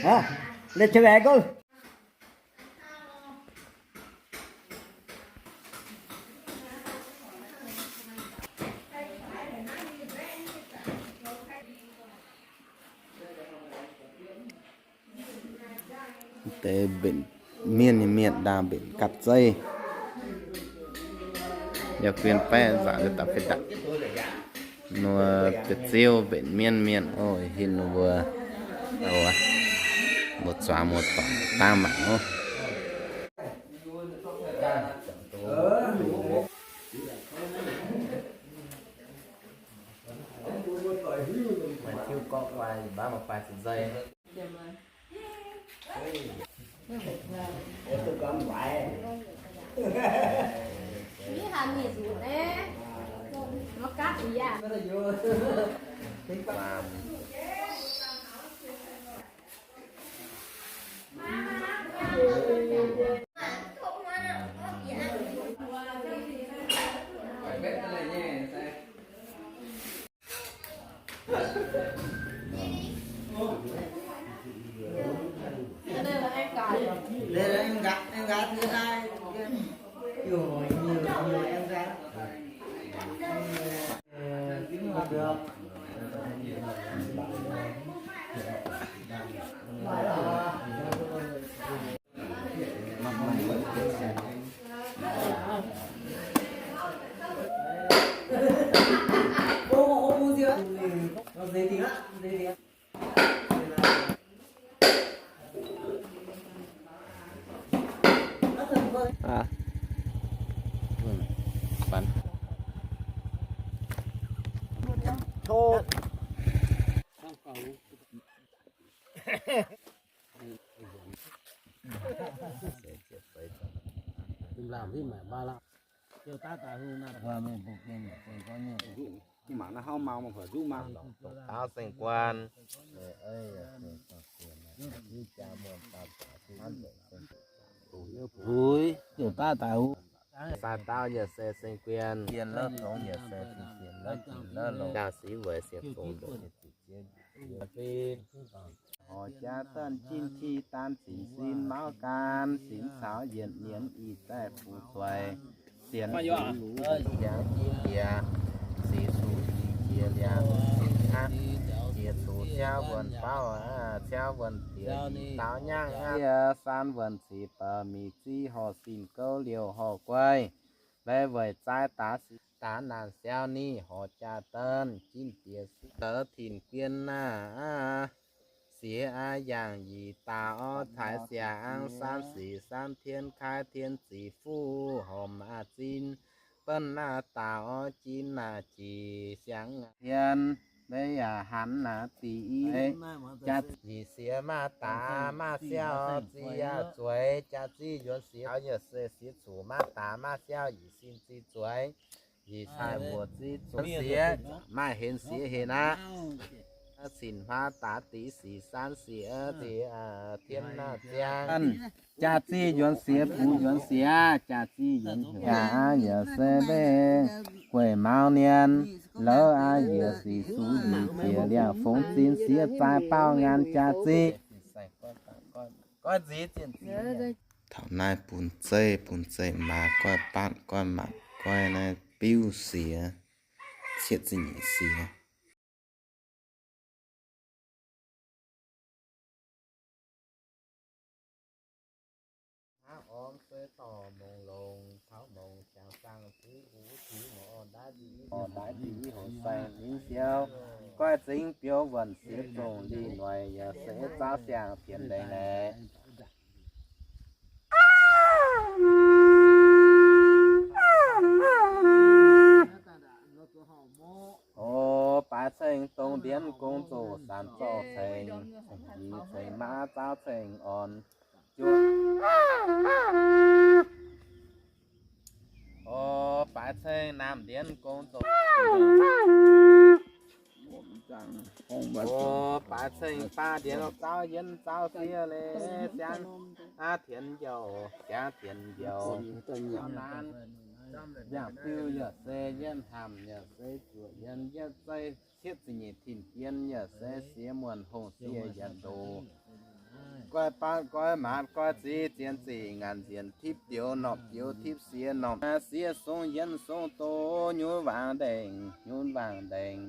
Hov, leh taux waeqc gouv. Deix mbenc mienh nyei mienh ndaauh mbenc gapv zeiv. Yaac guen baeqv nzaangc daaih fih daaih. Nor deix ziouv mbenc mienh mienh oc, hin mbuo mbuo zuangx muoz-doic dangv mangc oc. Maiv tiuv gorqv guai, mbaaux mangc guai cin nzei. Đây là em gái, em gái thứ hai. Nhiều, nhiều, nhiều em gái. Ờ, cũng là được. Mangc naaiv hnangv mau mangc huac nduqv mangc. Dongh daauv saeng-guaan. Uix, heuc daaih daaih huv. Sai daauv yaac se saeng-guaan. Sien lov zongx yaac se fin sien lov jin lov longx. Jaa sic weic siec zongx ndoqc nyei ziqc jien. Horc jaa daaih jin ti daan zinc sin mauv gaan, sinx caux yietc nyienz ih zaih fu'zueiz, sienx fu'lux ziangx jin diex, sic suc jiex liangx sin hnangv, jiex zuqc ciauv wuonh bauv, ciauv wuonh diex, daaux nyangv aqv, yie san wuonh cic baac mingh ziv horh sin gouv liouh horh guai, leiz weic zaaix daax sic daax naanc siau ni horc jaa daaih jin diex, sic zoux tin-guien naaiv aqv. Siex aqv yangh yie daaih orv caaix siang-ang สามสิบ สามเทียน คล้ายเทียนสีฟู hormh aqv zin, benv naaiv daaih orv jin naaiv jiex siang-ang tien, leiz yaac hanx naaiv diqc i jaax, yie siex maav daax maav siau zic yaac zueiz, jaax zinh yuonx siex taux yaac se siex zuqc maav daax maav siau yie sin zic zueiz. Yie cai mbuox zic zueiz siex, maaih henx siex henx aqv. Cin hmaa daax diqc sic สามสิบ zic tien naaiv ziangx. Jaax zinh yuonx siex, bux yuonx siex, jaax zinh yuonx heuc yaac se mbeih gueic mauz nien, lorz aqv yie sic suqv njiec jiex liangx fongx zinh siex zaaix baauh ngaan jaax zinh. Taux naaiv bun zeiv, bun zeiv maaz goiv, baatv goiv, maatc goiv naaiv biuv siex, cietv zinh nyeic siex. Hnangv orn suei dorh mongh longx, taux mongh jangx zaangh ziv uv tiux mongh orn daaih diqc, orn daaih diqc i hoc saeng ningv siou, goiv zingx biouv wuonh siex zongh lih noic yaac se zauv siang-pienx lengh leiz. O, baaix ceng dongh ndienv gong zoqc sanx zorqv ceng, yie ceng maav zauv ceng orn. O, baaix ceng naamh ndienv gong zoqc. O, baaix ceng baav ndienv zauv yienv zauv siev leiz siang aav tienx njoux, siang tienx njoux. Naanc yaac biu yaac se yietv hnamv yaac se zuoqc yienx yietv zeiv cietv zingh nyeic tin-dien yaac se siex muonh hongh siex yietc ndoqc. Goiv baan goiv maaz goiv ziv zien zic ngaanc nzienc tipv dioux norpc dioux tipv siex norpc siex sung yienx sung doz nyunv waangc ndengc nyunv waangc ndengc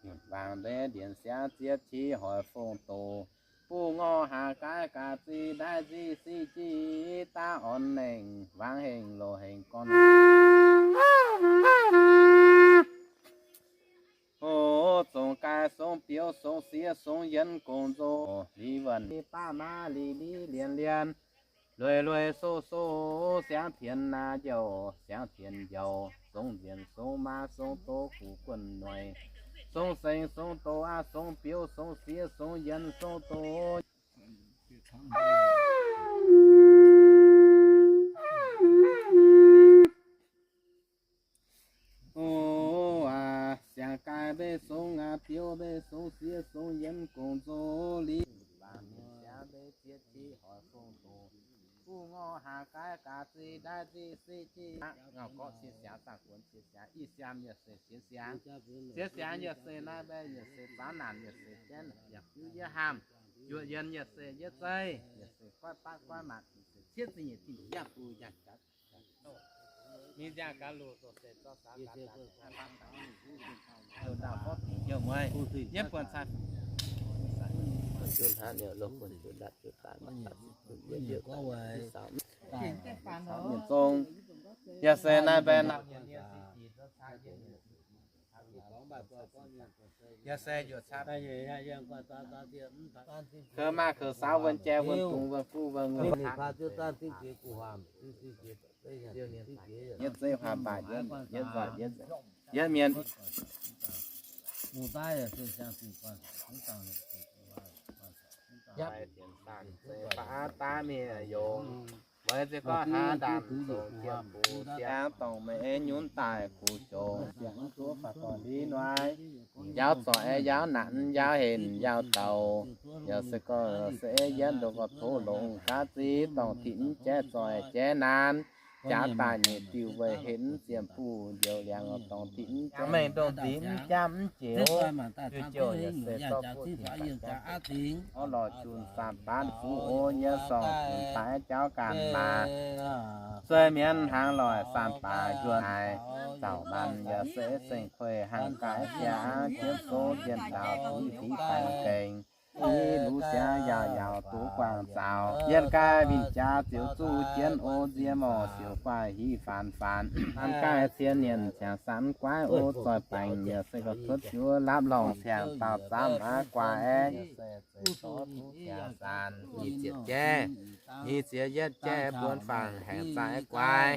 nyunv waangc ndengc ndienx siangx ziex qiex hoic fong doz buv ngorc haac gaaiv gaax zih ndaaiv nzic sic jic daav orn nengc waangc hengc loz hengc gorn. O, zongc gaaih song biouv song siex song yienx gongc nzoh, liz wuonh liz baav maav liz liz lienx lienx, lueiz lueiz soh soh siangx tienx naaiv njouh, siangx tienx njouh, song nzienx song maav song doz guv guonh noic, song sengx song doz aqv, song biouv song siex song yienx song doz. O aac, siangx gaaih mbeih song aac, biouv mbeih song, siex song, yienx gongc nzoh liz, siangx mbeih ziex qiex hoic fong doz, buv ngorc haac gaaiv gaax zih ndaaiv nzic sic jic, ngauh gorqv cie siangx, zaangh guonx cie siangx, i siaam yaac se sienx siangx, sienx siangx yaac se naaiv mbaeqv yaac se zaanv naanc yaac se jaiv yaac biuv yie haamh, juoqc yienx yaac se yie zeiv, yaac se goiv baav goiv maaz, cietv zingh nyeic dingh yaac bun yaac jaax. Mingh nziaamv gaax loz zoux seix zorqv saax gaax daaih, heuc ndaauh gorngv dingc heuc mueiz, yietv buonc cai. Mienh zong, yaac se naaiv mbaeqv naaiv. Kouv maaih kouv saauv wuonh jai wuonh dungz wuonh fuqv wuonh wuonh. Yietv zeiv huaam baac yietv nzoih yietv mienh. Baav daav mienh yongc, meih ziex gorngv hnangv ndaamv zoux jienv bun siangx dorngc meih nyunv daaih kuv siouc siangx duqv faaux dorngc ndiev nuaaiv. Njaaux zorc aeqv, njaaux naanc, njaaux henc, njaaux douz. Yaac se gorngv se yietv ndoqv gorqv tov longx gaav ziex dorngc tinx jaiv zoih jaiv naanc. Jaax daaih nyeic diuh weih henv ziemx buh njoux liangx dorngc tinx jaiv mengh ndongh nzipc mv jaav mv jiex. Diuh jouh yaac se zorqv buv tinx orv lorh junh saam baav fuqv o nyei sorng daaih jauv ganh maaz. Sueih mienv hnaangx loic saam baac njuonx haaix, zaux maanc yaac se seng kueih hnangv gaax jaax jienv sou jienv ndaaux, zuiz fiqv baengh gengh, i luv siangx yaauc yaauc duqv guangc zaux. Yienh gaaih winh jaax ziouc zuqv jienv o nzie morc siouc guaaih hiv faanx faanx. An gaaih cien nienh ciangx sanx guaiv o zoih baengc yaac se gauh cuotv juov lapv lorngh ciangx dauh zaamv aqv guaaih aeqv, yaac se zeix zorqv duqv ciangx sanx nyic ziepc jaiv, nyic ziepc yietv jaiv buonv fangx haengx zaaix guaaih.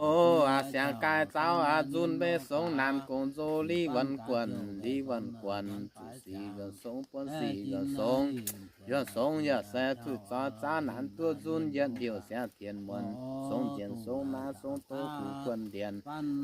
O aac, siangx gaaix zaux aac, nzunh mbeih songx naanc gongx nzoh liv wuonh guonh, liv wuonh guonh, zuqc sic yuonh songx buonv sic yuonh songx. Yuonh songx yaac se zuqc zoix zaav naanc duqv nzunv yietv liouh siangx tienx muonc, songx njienc songx maav songx doz guv guonh ndienx.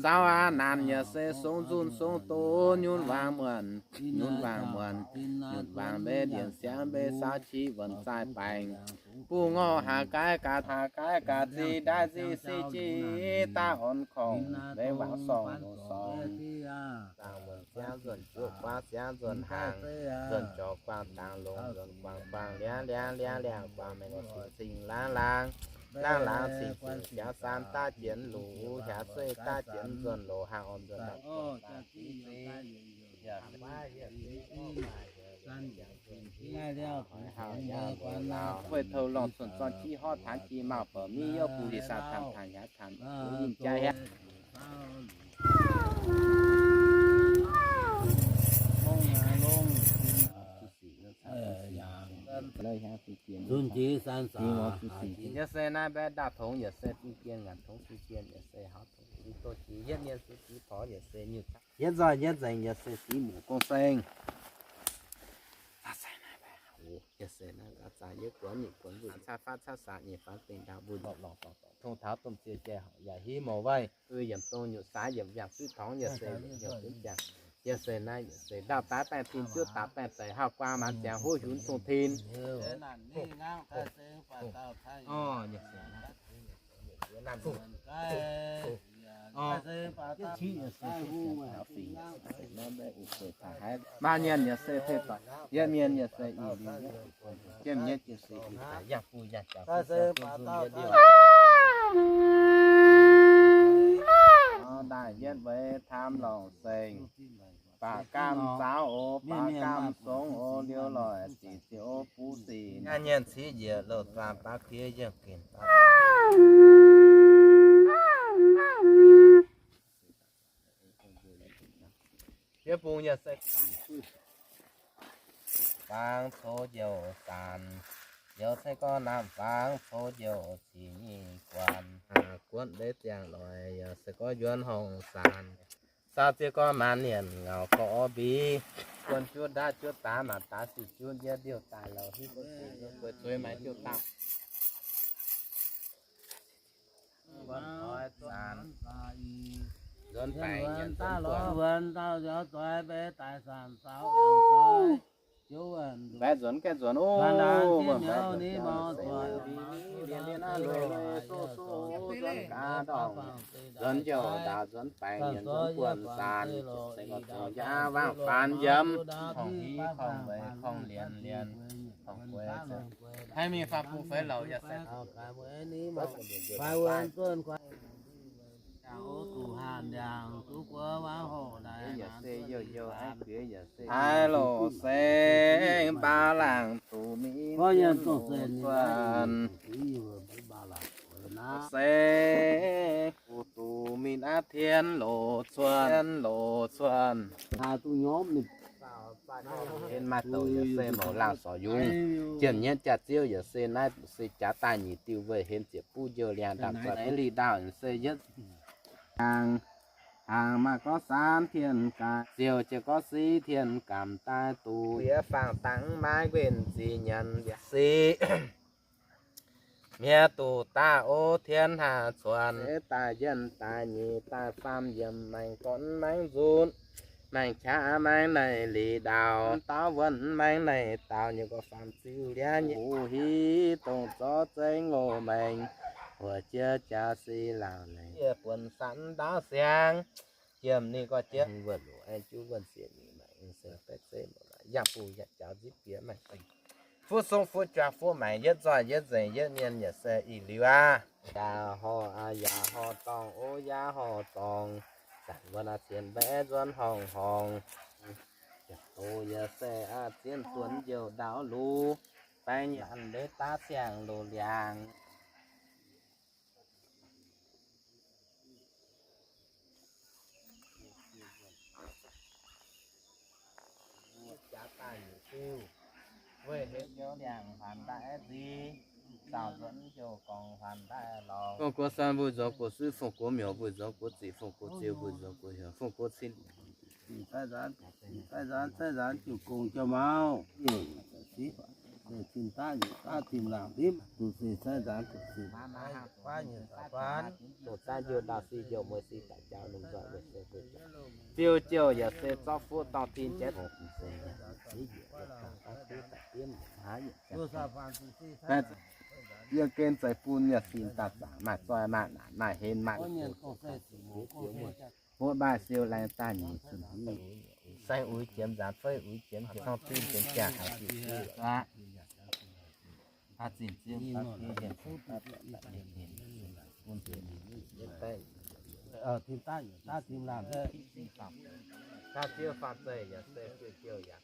Zaux aac naanc yaac se songx nzunh songx doz nyunv waangc muonc, nyunv waangc muonc, nyunv waangc mbeih ndienx siangx mbeih saauv qiex wuonc zaaih baengc. Buv ngorc haac gaaiv gaax, haac gaaiv gaax zih ndaaiv nzic sic jic daav orn korngc mbeih waangc sorng longc sorng. Zaangc wuonc siangv nzuonx juoqv guaav siangv nzuonx hnaangx, nzuonx jorx guangc dangx longx nzuonx guangc guangc liangv liangv liangv liangh guangc mengh cing cing laangv laangv, laangv laangv cing cing siangv saam daav jienv luc, hiaav sueih daav jienv nzuonx loz hnaangx orn nzuonx daaih. Hueih toux lorngh cuotv zorng jiv horv taanx jiv maauh bouc mingh yaac bun liz saah taanx taanx hiaav taanx yinh jaa hiaav. Yie se naaiv mbaeqv ndaauh tongx yaac se zingh jien, ngaanc tongx zingh jien yaac se haav tongx zingh doh jiex, yietv mienh se zingh porx yaac se nyutc, yietv nzoih yietv nzengc yaac se zingh muc gong seng. Yaac se naaiv mbaeqv, yaac se naaiv mbaeqv zaah yietv guonx nyeic guonx nzuqc, caa faatv caa saax nyeic faanx dengh ndaauh mbuo lorqc lorqc dorngc dorngc tong taux domh ziec jai horc yaac hiv mouc weih, ui yiemc dong nyutc saax yiemc yangh zuiv torngx yaac se yiemc hnyouv dunv jangx. Yaac se naaiv, yaac se ndau daav baengh tin, juov daav baengh deix, hauh guaang maanz ziangx huv hiunx zong tin. Maaih mienh yaac se fei doic, yietc mienh yaac se ih liuz, jienv nyei jienv se ih daaih yangh buo yangh jaax. Daaih yietv weix taam longc seng. Baac gaam zaaux oc, baac gaam songx oc, liuz loic sic ziouc oc buv sic. Nyaanh nyienx civ njiec louh zaanh baav kuiv yienh ginc. Fiev bung yaac se faang coqv njoux saanx, njoux se gorngv naamh faang coqv njoux cing nyei guanh. Guonv mbeix ziangh loic yaac se gorngv yuonx horngh saanx. Saau ziex gorngv maanz mienh ngaux gorx mbic, guonv juotv ndaav juotv daav, maanc daav sic juotv yietv ndiouh daaih lorz hiuv guonv sic guonv zueiz maaiz jiuv dauh. Nzuonx baengc nzuonx dauh nzuonx mbeix daaih saanc saaux, baeqv nzuonx gaeqv nzuonx oc, mbuo mbaeqv nzuonx gaeqv nzuonx, nzuonx gaax ndorngc, nzuonx njoux ndaaux nzuonx baengc nzuonx buonc saanx, se gorngv zoux nqa'haav waangc faanx yiem, korngh hiv korngh mbeix korngh lienz lienz, korngh gueix, haih mingh faam bung feix louc yaac se Haaix loc se baav laangh duqv mingh cuotv, se duqv mingh aqv tien loz cuotv, tien loz cuotv. Haaix duqv nyormv ninh. Henv maaih douc yaac se mouc laangh sorc yungz. Jiem nyienv jaax-ziouv yaac se naaiv se jaax daaih nyic diuh weih henv ziepc buv njoux liangx ndaamv-zoih maiv li ndaauh yaac se yietv. Hnaangx, hnaangx maaih gorngv saanv tien gaax, ziouc jiex gorngv siv tien gamh daaih duqv. Bieqc faang dangx maiv nquenc zic nyanc yaac siv. Miev duqv daaih o tien haac cuonx, daaih yienh daaih nyic daaih faam yiem maengx gorn maengx nzunc. Maengx qaqv maengx naaic lic ndaauh, daauv wuonv maengx naaic daauh, nyei gorx faam ziuh liav nyei. Hu hiv dongh zorqv zengv loz maengx, wuov jiex jaax si laauc naaic, yie buonc sanx ndaauv siangx. Jiem ninh gorx jiex wuov loz aengx juv wuonv sieqv mingh maengx se baeqv zeiv mouz laaic yangh bung yangh jaux nzipv bieqc maengx dingh. Fuqv sung fuqv juangc fuqv maengx yietv nzoih yietv nzengc yietv mienh yaac se ih liuz aqv. Yaac horh aqv, yaac horh dorngh o, yaac horh dorngh. Zanc wuonv aqv, cien mbaeqv nzuonx horngh horngh. Yaac doz yaac se aqv, zien duonx youh ndaauv luz. Baengx nyanc leiz daav siang-loz liangx. Jaax daaih yietc diuh, weih henv liangx huaanx daaih aeqv, nziex zaauc nzuonx jouh gorngx huaanx daaih lorngx. Fongx gox san mbuo nzuonx gox suiv, fongx gox miouc mbuo nzuonx gox ziqc, fongx gox ziou mbuo nzuonx gox hiuv, fongx gox cin. Cai nzaanx, cai nzaanx, cai nzaanx jiu gong jiu mauv. Tim daav, tim daav, tim laangh ndiev, duqv se cai nzaanx, duqv se doqc daaih njiu ndau si njiu mueiz si daaih jauv lungh nzoih weic se ziu jiouh yaac se zorqv fuqv dorngh tin jiex. Yie gen zeix bun yaac sin daaih zaangc maaih zoih maaih naanc maaih henv maaih Mbuo maaih siou laengz daaih nyeic zunh hiuv. Saeng uix jiemx nzaanx, feiv uix jiemx hietc cong zinh jienx jaa haiz diuc aqv. Haaix zinh zinh bun deix. Tim daav, tim laangh, daav ziev faam zeih yaac se fiuv jiouh yaac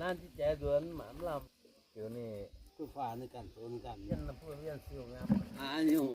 Naaiv jiex nzuonx mangc mv lamh. Duqv faaux ninh ganh, ninh ganh.